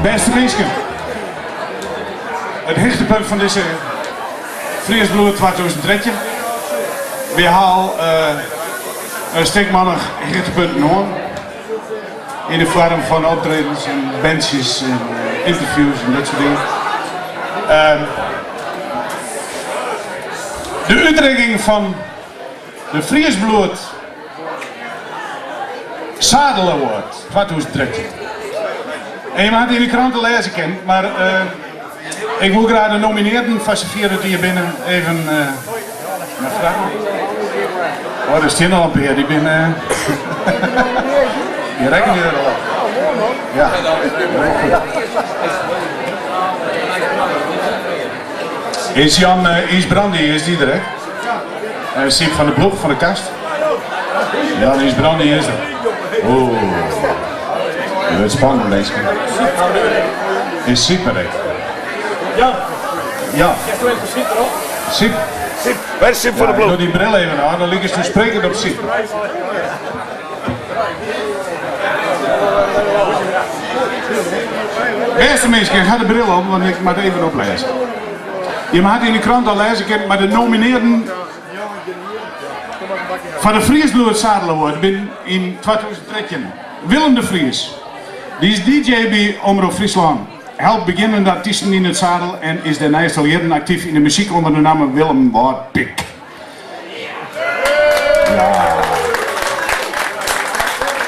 Bêste minsken, it hichtepunt fan dizze Fries Bloed 2013. Wy ha al in stikmannich hichtepunten hân yn de foarm fan optredens en bandsjes en ynterviews en dat soart dingen. De útrikking fan de Fries Bloed Zadel Award 2013. En je ha it yn de krante lêze kinnen, mar ik woe graach de nominearden foar safier it hjir binne even nei fragen. Oh, der stean al in pear, dy binne. Dy rekkenje der al op. Ja, Is Jan Ysbrandi, is dy der ek? En Syb van der Ploeg fan de Kast? Jan Ysbrandi is der. Oeh, it wurdt spannend minsken. Is Syb der ek? Jan. Ja. Kinst even Syb derop? Syb. Syb, wêr is Syb van der Ja, ik Ploeg? doe dy bril even ôf, dan likest do sprekend op Syb. Bêste minsken, ik ha de bril op, want ik moat even oplêze. Jimme ha it yn de krante al lêze kinnen, mar de nominearden foar de Fries Bloed Zadel Award binne yn 2013 Willem de Vries. Dy is DJ by Omrop Fryslân, helpt begjinnende artysten yn it zadel en is dêrneist al jierren aktyf yn de muzyk ûnder de namme Willem Wâldpyk. Ja.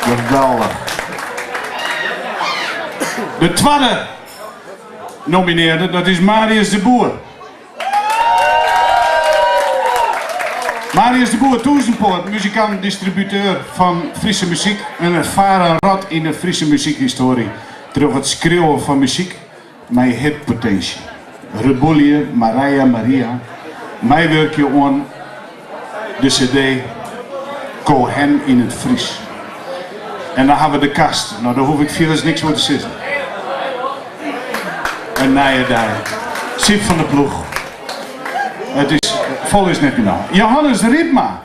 Geweldich. De twadde nominearde, dat is Marius de Boer. Marius de Boer, tûzenpoat, muzikant, distributeur fan Fryske muzyk, in erfaren rot yn de Fryske muzykhistoarje troch it skriuwen fan muzyk mei hitpotinsje. Rebûlje, Marije Maria, meiwurkje oan de CD Cohen yn it Frysk. En dan hawwe we de Kast. No, dêr hoech ik fierders niks oer te sizzen. In nije dei. Syb van der Ploeg. It is fol is net genôch. Johannes Rypma.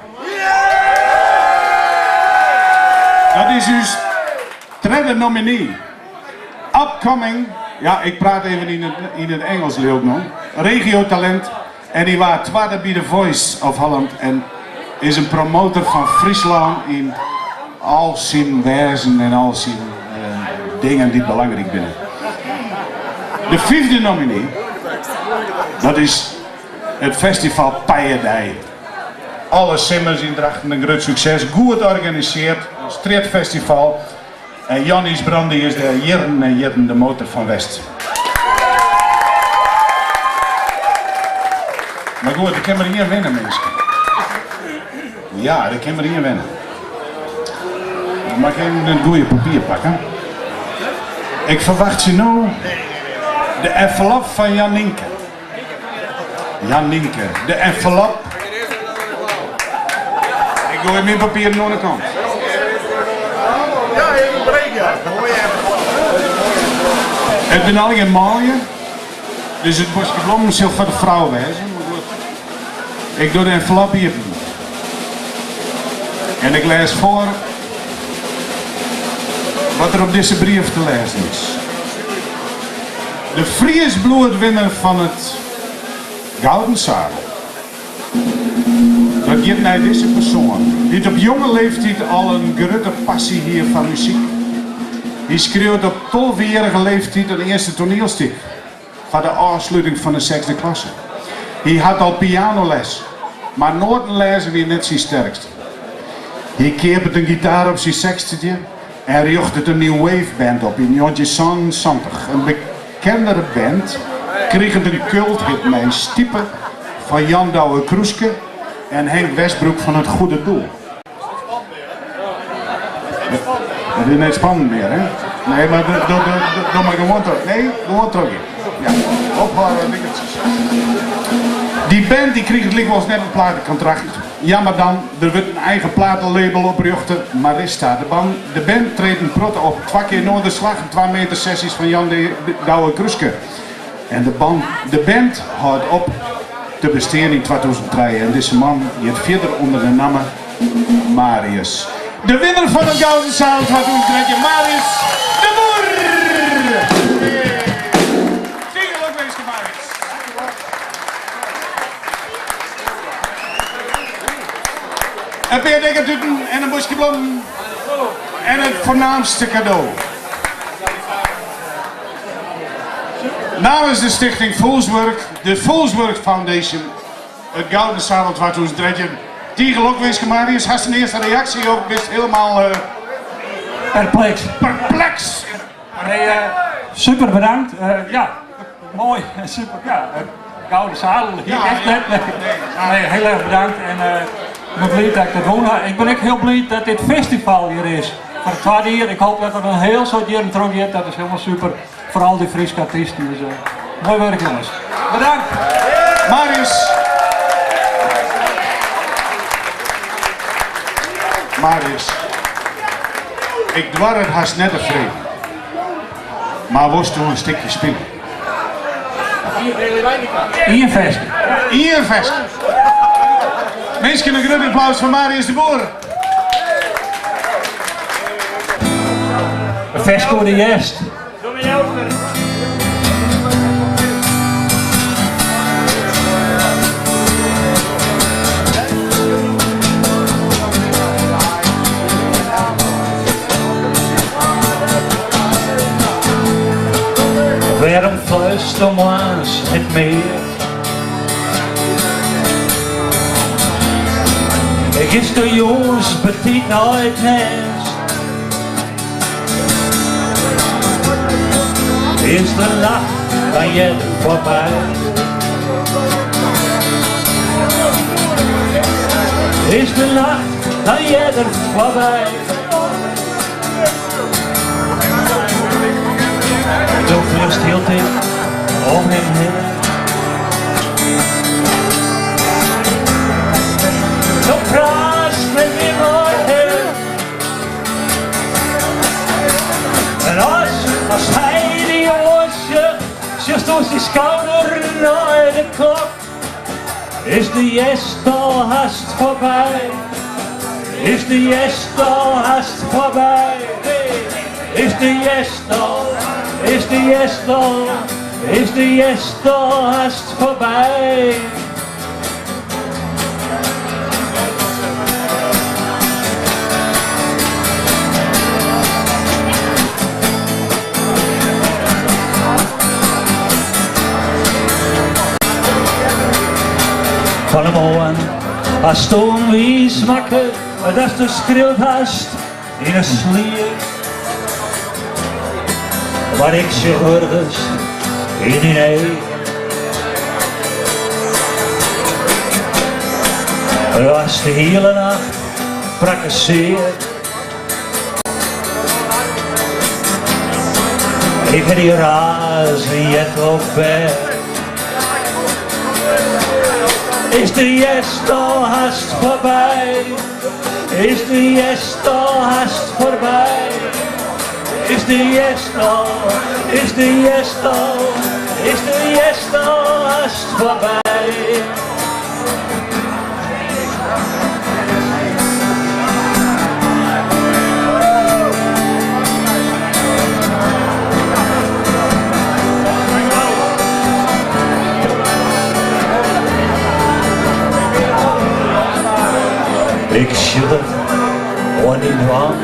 Dat is ús tredde nominee. Upcoming, ja ik praat even yn it Ingelsk leau ik no, regiotalint en hy waard twadde by The Voice of Holland en is in promotor fan Fryslân yn al syn wêzen en al syn dingen dy't belangryk binne. De fyfde nominee, dat is it festival Peijedei. Alle simmers yn Drachten in grut sukses, goed organiseard strjitfestival. En Jan Ysbrandi is dêr jierren en jierren de motor fan west. Mar goed, der kin mar ien winne, minsken. Ja, der kin mar ien winne. Dan moat ik even it goede papier pakke. Ik ferwachtsje no de envelop fan Jan Nynke. Jan Nynke, de envelop. Ik goai myn papieren oan de kant. It binne allegear manlju, dus it boskje blommen sil foar de frou wêze. Mar goed, ik doch de envelop iepen. En ik lês foar wat der op dizze brief te lêzen is. De Fries Bloedwinner fan it Gouden Zadel. Dat giet nei dizze persoan, dy't op jonge leeftiid al in grutte passy hie foar muzyk. Hy skreau op tolvejierrige leeftiid in earste toanielstik foar de ôfsluting fan de sechsde klasse. Hy hat al pianoles, mar noaten lêze wie net syn sterkste. Hy keapet in gitaar op syn sechstjinde en rjochtet in New Wave band op yn 1977. In bekendere band kriget in culthit mei stipe fan Jan Douwe Kroeske en Henk Westbroek fan Het Goede Doel. It is net spannend mear, hè? Nee, mar doch mar gewoan troch. Nee, gewoan trochgean. Ja, ophâlde dingetjes. Dy band dy kriget lykwols net in platekontrakt. Jammer dan, der wurdt in eigen platelabel oprjochte, Marista. De band, de band treedt in protte op, twa kear Noorderslag en twa meter sessies fan Jan Douwe Kroeske. En de band, de band hâldt op te bestean yn 2003 en dizze man giet fierder ûnder de namme Marius. De winner fan it Gouden Zadel 2013, Marius de Boer! In pear dikke tuten en in boskje blommen. En it foarnaamste kado. Namens de stichting Fûlswurk, de Fûlswurk Foundation, it Gouden Zadel 2013. Tige lokwinske Marius, hast in earste reaksje of bist hielendal Perpleks. Perpleks! Nee, super bedankt. Ja, moai. Super, ja. Gouden Zadel, hie ik echt net. Nee, hiel erch bedankt en ik bin bliid dat ik dat wûn ha. Ik bin ek hiel bliid dat dit festival hjir is. Foar it twadde jier. Ik hoopje dat it in hiel soad jierren trochgiet. Dat is hielendal super foar al dy Fryske artysten. Dus moai wurk jonges. Bedankt! Marius. Marius. Ik doar it hast net te freegjen. Mar wolsto in stikje spylje? Ien ferske. Ien ferske. Minsken, in grut applaus foar Marius de Boer. In ferske oer de hjerst. Wêrom fluisto moarns net mear? Giesto jûns betiid nei it nêst? Is de nacht dan earder foarby? Is de nacht dan earder foarby? Do fleachst hieltyd om him hinne. Do praatst net mear mei him. En as, as hy dy oansjocht, sjochst oer syn skouder nei de klok. Is de hjerst al hast foarby? Is de hjerst al hast foarby? Is de hjerst al, is de hjerst al, is de hjerst al hast foarby? Fan 'e moarn hasto him wiis makke datsto skreaud hast yn 'e sliep. Mar ik sjoch wurgens yn dyn eagen. Do hast de hiele nacht prakkeseard. Ik ha dy razen heard op bêd. Is de hjerst al hast foarby? Is de hjerst al hast foarby? Is de hjerst al, is de hjerst al, is de hjerst al hast foarby? Ik sjoch it oan dyn dwaan.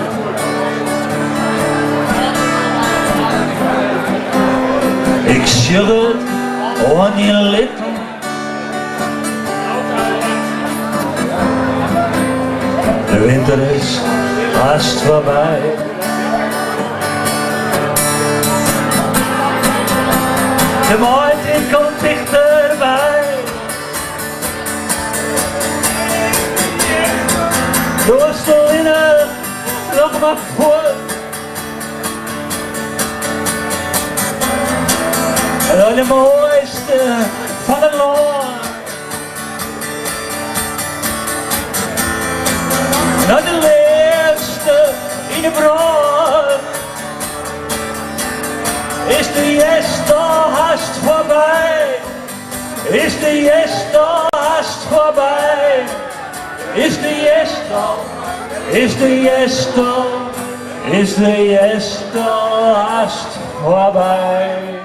Ik sjoch it oan dyn lippen. De winter is hast foarby. De maitiid komt tichterby. Do allinnich noch mar fuort. Nei de moaiste fan it lân. Nei de leafste yn 'e brân. Is de hjerst al hast foarby? Is de hjerst al hast foarby? Is de hjerst al, is de hjerst al, is de hjerst al hast foarby?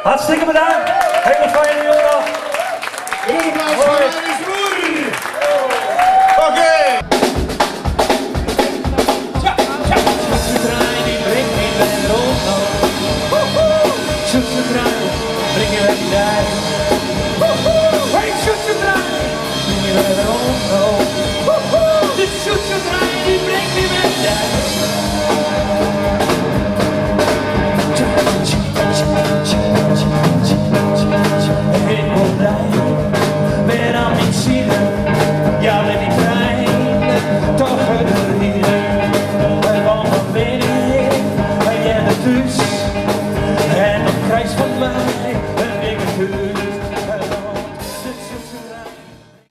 Hartstikke bedankt. Hiele fijne jûn noch. Groot applaus voor Marius de Boer. Oké. Wer werom no.